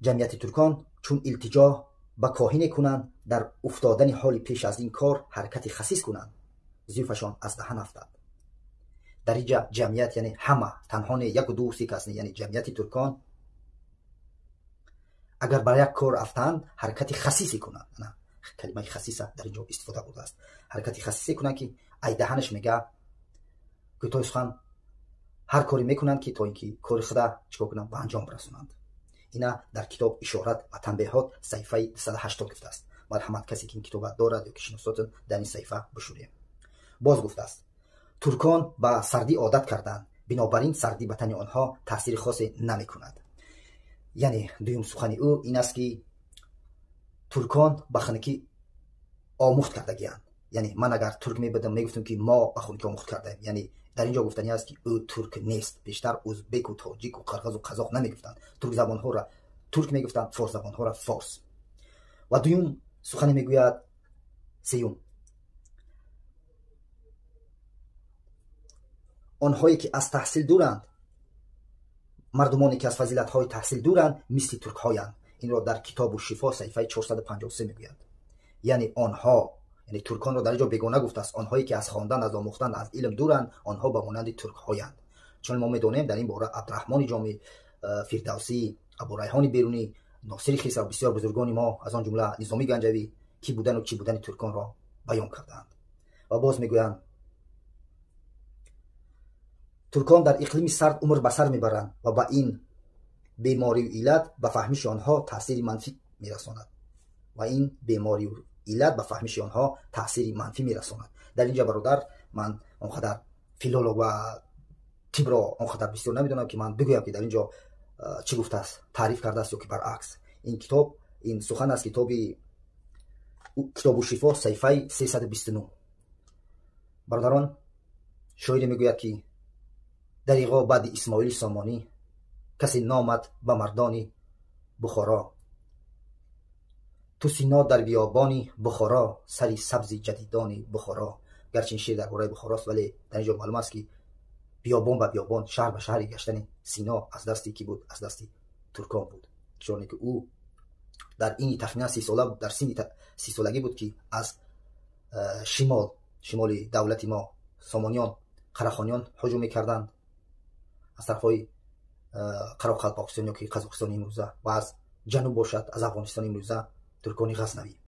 Ҷамъияти туркон чун илтиҷо ба коҳине кунанд, дар уфтодани ҳоли пеш аз ин кор ҳаракати хасис кунанд, зиёфашон аз даҳан афтад. Дар инҷа ҷамъият яъне ҳама, танҳо не яку ду се кас не, яъне ҷамъияти туркон агар бар як кор афтанд, ҳаракати хасисе кунанд. Калимаи хасиса дар инҷо истифода бурдааст. Ҳаракати хасисе кунанд, ки ай даҳанаш мега кӯтоҳи сухан ҳар коре мекунанд, ки то ин ки кори худа чикор кунанд, ба анҷом расонанд. Ина дар китоб ишорат ва танбеҳот саҳифаи 280 гуфтааст. Марҳамат, касе ки ин китоба дорад ё ки шиносотон, дар ин саҳифа бишӯрем. Боз гуфтааст: туркон ба сардӣ одат карданд, бинобар ин сардӣ ба тани онҳо таъсири хосе намекунад. Яъне дуюм сухани ӯ ин аст, ки туркон ба хунукӣ омӯхт кардагианд. Яъне ман агар турк мебудам, мегуфтам, ки мо ба хунукӣ омӯхт кардаем. Яъне дар ин ҷо гуфтанӣ аст, ки ӯ турк нест. Бештар узбеку тоҷику қирғизу қазоқ намегуфтанд, туркзабонҳоро турк мегуфтанд, форсзабонҳоро форс. Ва дуюм сухане мегӯяд, сеюм: онҳое ки аз таҳсил дуранд, мардумоне ки аз фазилатҳои таҳсил дуранд, мисли туркҳоянд. Инро дар Китобу шифо саҳифаи 453 мегӯяд. Яъне онҳо, яъне турконро дар ин ҷо бегона гуфтааст. Онҳое ки аз хондан, аз омӯхтан, аз илм дуранд, онҳо ба монанди туркҳоянд. Чун мо медонем, дар ин бора Абдураҳмони Ҷомӣ, Фирдавсӣ, Абурайҳони Берунӣ, Носири Хисрав, бисёр бузургони мо, аз он ҷумла Низомӣ Ганҷавӣ, кӣ будану чӣ будани турконро баён кардаанд. Ва боз мегӯянд: туркон дар иқлими сард умр ба сар мебаранд ва ба ин беморию иллат ба фаҳмиши онҳо таъсири манфӣ мерасонад. Ва ин беморию иллат ба фаҳмиши онҳо таъсири манфӣ мерасонад. Дар инҷа, бародар, ман он қадар филолог ва тибро он қадар бисёр намедонам, ки ман бигӯям, ки дар ин ҷо чӣ гуфтааст, таъриф кардааст ё ки баръакс. Ин китоб, ин сухан аз китоби Китобу шифо саҳифаи 329. Бародарон, шоире мегӯяд, ки дариғо баъди Исмоили Сомонӣ касе номад ба мардони Бухоро, ту сино дар биёбони Бухоро, сари сабзи ҷадидони Бухоро. Гарчи ин шеър дар бораи Бухорост, вале дар ин ҷо маълум аст, ки биёбон ба биёбон, шаҳр ба шаҳри гаштани Сино аз дасти кӣ буд? Аз дасти туркон буд. Чуноне ки ӯ дар ини тахминан 30 сола, дар синни 30-солагӣ буд, ки аз шимол, шимоли давлати мо Сомониён, Қарахониён ҳуҷум мекарданд, аз тарафҳои Қароқалпоқистон ё ки Қазоқистони имрӯза, ва аз ҷануб бошад, аз Афғонистони имрӯза туркони Ғазнавӣ.